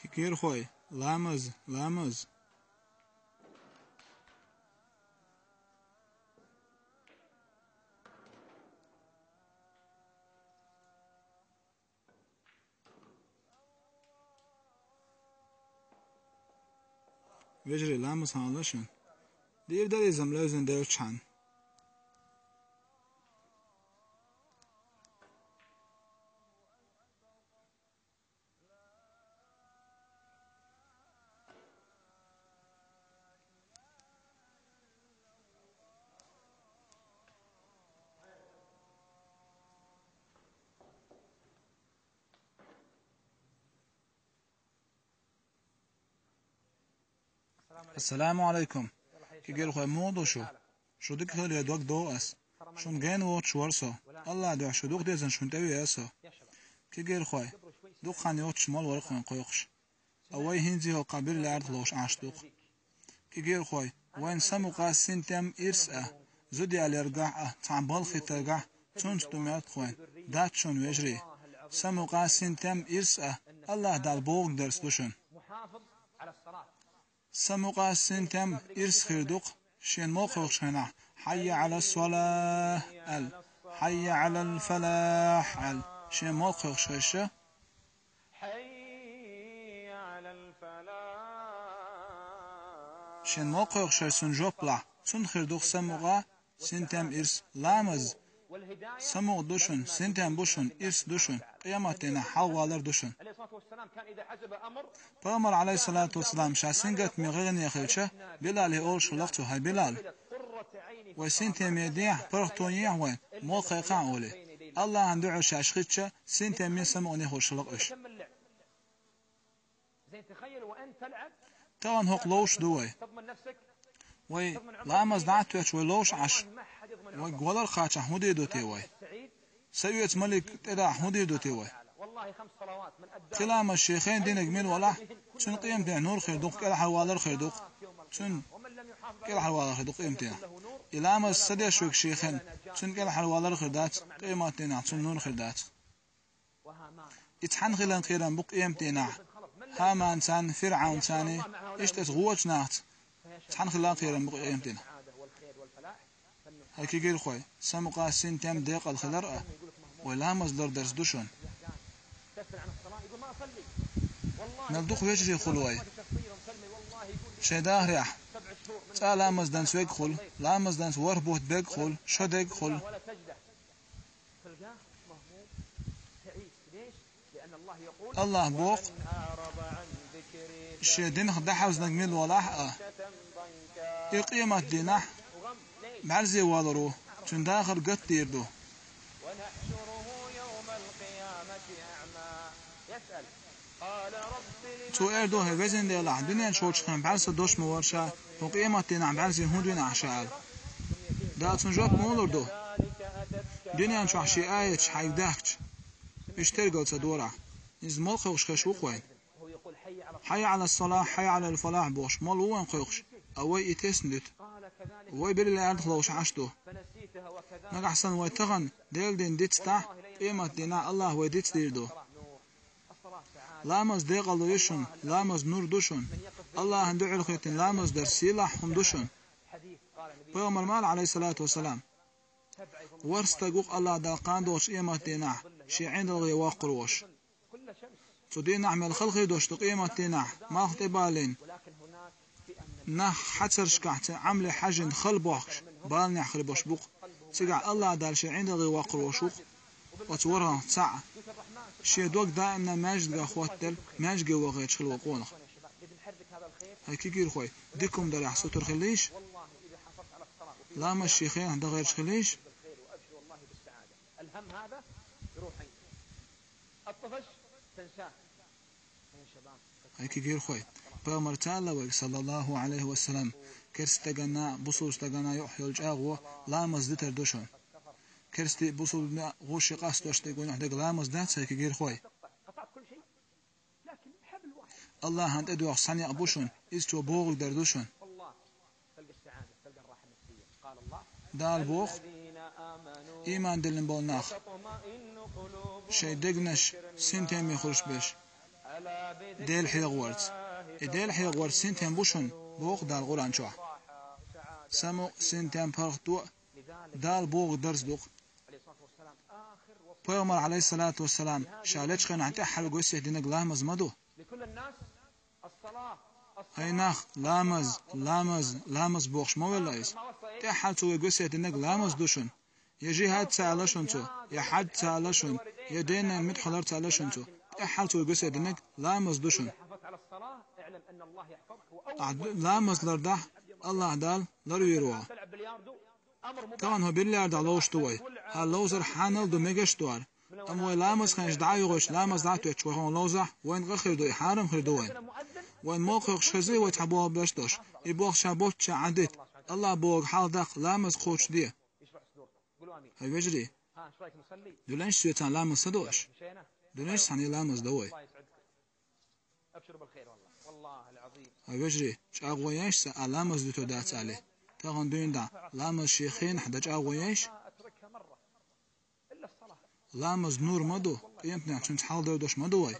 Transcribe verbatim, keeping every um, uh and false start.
Кегийрхой, ламаз, ламаз. Вежарий, ламаз хьалха шун. Дийр дар из-м левзан девзачхьана. Ассаламу алейкум. Кегийрхой, муха ду шу? Шу дика хиларе дог дов ас. Шун гена воцуш вара со. Аллахьан дуьхьа шу дукха дезан шун тӀе веа со. Кегийрхой, дукха хан йоцуш мала вара хьуна кхойкхуш. А вай хӀинца хӀокху билла лаьрда ловш Ӏаш ду-кх. Кегийрхой, вайн самукъа, синтем, ирс а, зуда яларгахь а, цхьана балха хетаргахь, цунца ду моьтту хьуна. Дац шуна, вежарий. Самукъа, синтем, ирс а, Аллахь Дала бохург дарс ду шуна. Самукъа, синтем, ирс хир ду-кх шена мол кхойкхуш хенахь: «Хьайя Ӏала ссалахь», – аьлла, «Хьайя Ӏалал фалахь», – аьлла, шена мол кхойкхуш хезча. Шена мол кхойкхуш хезча цунна жоп лахь, цунна хир ду-кх самукъа, синтем, ирс. Ламаз самукъа ду шуна, синтем бу шуна, ирс ду шуна, къематдийнахь хьалхавалар ду шуна. Пайхамар, Ӏалайхиссалату вассалам, ша сингаттаме гӀайгӀане хилча, Билале олуш хилла-кх цо: «ХӀай Билал, вай синтеме дехьа, паргӀато ехьа вайна, мол кхайкхахьа», – олий. Аллахьан дуьхьа шаьш хӀиттича, синтеме, самукъане хуьлуш хилла-кх уьш. Тахана хӀокху ловш ду вай. Вай ламаз дӀа а тоьттуш, вай ловш Ӏаш, вайга валар кхачахь хӀун дийр ду те вай? Са оьцу малик тӀедахьа хӀун дийр ду те вай? Кхин ламаз шен хенахь динарг мила валахь, цуьнан къематдийнахь нур хир ду-кх, кӀелхьарвалар хир ду-кх. Цуьнан кӀелхьарвалар хир ду-кх къематдийнахь. И ламаз ца деш верг шен хенахь, цуьнан кӀелхьарвалар хир дац, къематдийнахь цуьнан нур хир дац. И цхьаьна хиларна кхерам бу-кх къематдийнахь. ХӀаманцарна, ФирӀавнцарна, иштта оцу гӀочу нахаца цхьаьна хиларна кхерам бу-кх къематдийнахь. ХӀай кегийрхой, самукъа, синтем, декъал хилар а, вай ламаз лардарца ду шуна. Мел дукха вежарий хуьлу вай шайн дахарехь. ЦӀа ламаз данза верг хуьлу, ламаз данза ворхӀ бутт берг хуьлу, шо дерг хуьлу. Аллахь боху: «Шен динах дӀахьевзинарг мила валахь а, и къематдийнахь бӀаьрзе валур ву, цуьнан дахар гатдийр ду». Цо эр ду: «ХӀай везан Дела, ахь дуьнен чохь волчу хенахь бӀаьрса долуш ма вара ша, хӀун къематдийнахь бӀаьрзе хӀунда вина ахь ша?» – аьлла. Дала цунна жоп ма лур ду: «Дуьнен чохь шен аяташ хьайга даьхкича, уьш тергал ца дора ахь». Иза мол кхойкхуш хезаш ву-кх вайна. «Хьайя Ӏала ссалахь, хьайя Ӏалал фалахь» бохуш, мол ву вайна кхойкхуш, а вай и тесна дуьту. Вай билла лаьрда ловш Ӏаш ду. Нагахь санна вай тахана Делан дин дицдахь, къематдийнахь Аллахь вай дицдийр ду. Ламаз декъал ду шуна, ламаз нур ду шуна. Аллахьан дуьхьал хӀиттина ламаз дар сийлахь хӀума ду шуна. Пайхамар ма аьлла, Ӏалайхиссалату вассалам: «ВорхӀ стаг ву-кх Аллахь Дала кхана долчу къематдийнахь шен ӀиндагӀе воккхур волуш. Цу дийнахь мел хала хир долуш ду къематдийнахь, малх тӀебалийна, нах хьацаршкахь церан Ӏамале хьаьжжина хала бохкуш, баланехь хир болуш бу-кх. Цигахь Аллахь Дала шен ӀиндагӀе воккхур волуш ву-кх оцу ворхӀанах цхьаъ. Шен дог даимна маьждигах хӀоттаделла, маьждиге ваха гӀерташ хилла ву-кх». ХӀай кегийрхой, дика хӀума дарехь сутара хилийша, ламаз шен хенахь дан гӀерташ хилийша. ХӀай кегийрхой, Пайхамара аьлла вайга, саллаллаху Ӏалайхи ва саллам, керста стаганна, бусулба стаганна юкъахь йолу чӀагӀо ламаз дитар ду шуна. Керстий, бусулбанний гӀо шен къастош дерг, вайнахь дерг ламаз дац, хӀай кегийрхой. Аллахьан тӀедоьгӀуш цхьа некъ бу шуна, иза цо бохург дар ду шуна. Дала боху: «Ийман диллина болу нах, шайн дегнаш синтеме хуьлуш берш, Дела хьехаварца. И Дела хьехаварца синтем бу шуна, боху Дала Къуръан чохь. Самукъа, синтем, паргӀато а Дала бохург дарц ду-кх. Пайхамар, Ӏалайхиссалату вассалам, ша лечу хенахь тӀаьххьара весет динарг ламаз ма ду. Хьай нах, ламаз, ламаз, ламаз бохуш ма велла иза. ТӀаьххьара цо вайга весет динарг ламаз ду шуна. Я жихӀад ца аьлла шуна цо, я хьаьж ца аьлла шуна, я денна муьтӀахь хилар ца аьлла шуна цо. ТӀаьххьара цо вайга весет динарг ламаз ду шуна. Ахьа ламаз лардахь, АллахӀ Дала ларвийр ву хьо. Тахана хӀун биллиардах ловш ду вай. ХӀара ловзар хьанал ду, мегаш ду хӀара. Амма вай ламаз хенаш дӀа а йогӀуш, ламаз дӀа а тоьттуш, вай хӀун ловзахь, вайна къа хир ду, и хьарам хир ду вайна. Вайна мокха кхойкхуш хезий вай цхьа болх беш долуш? И болх ша боццушехь Ӏадитта. АллахӀ бохург хьалха даккха, ламаз кхочушде. Хьай вежарий, дуьненаш соьцахь ламаз ца до аша? Дуьненаш цхьаьна ламаз до вай. Хьай вежарий, чӀагӀо еш сан, а ламаз дуьтур дац аьлла. Тахана дуьйна дӀа ламаз шен хенахь дан чӀагӀо еш? Ламаз нур ма ду, къематдийнахь цуьнца хьалхадер долуш ма ду вай.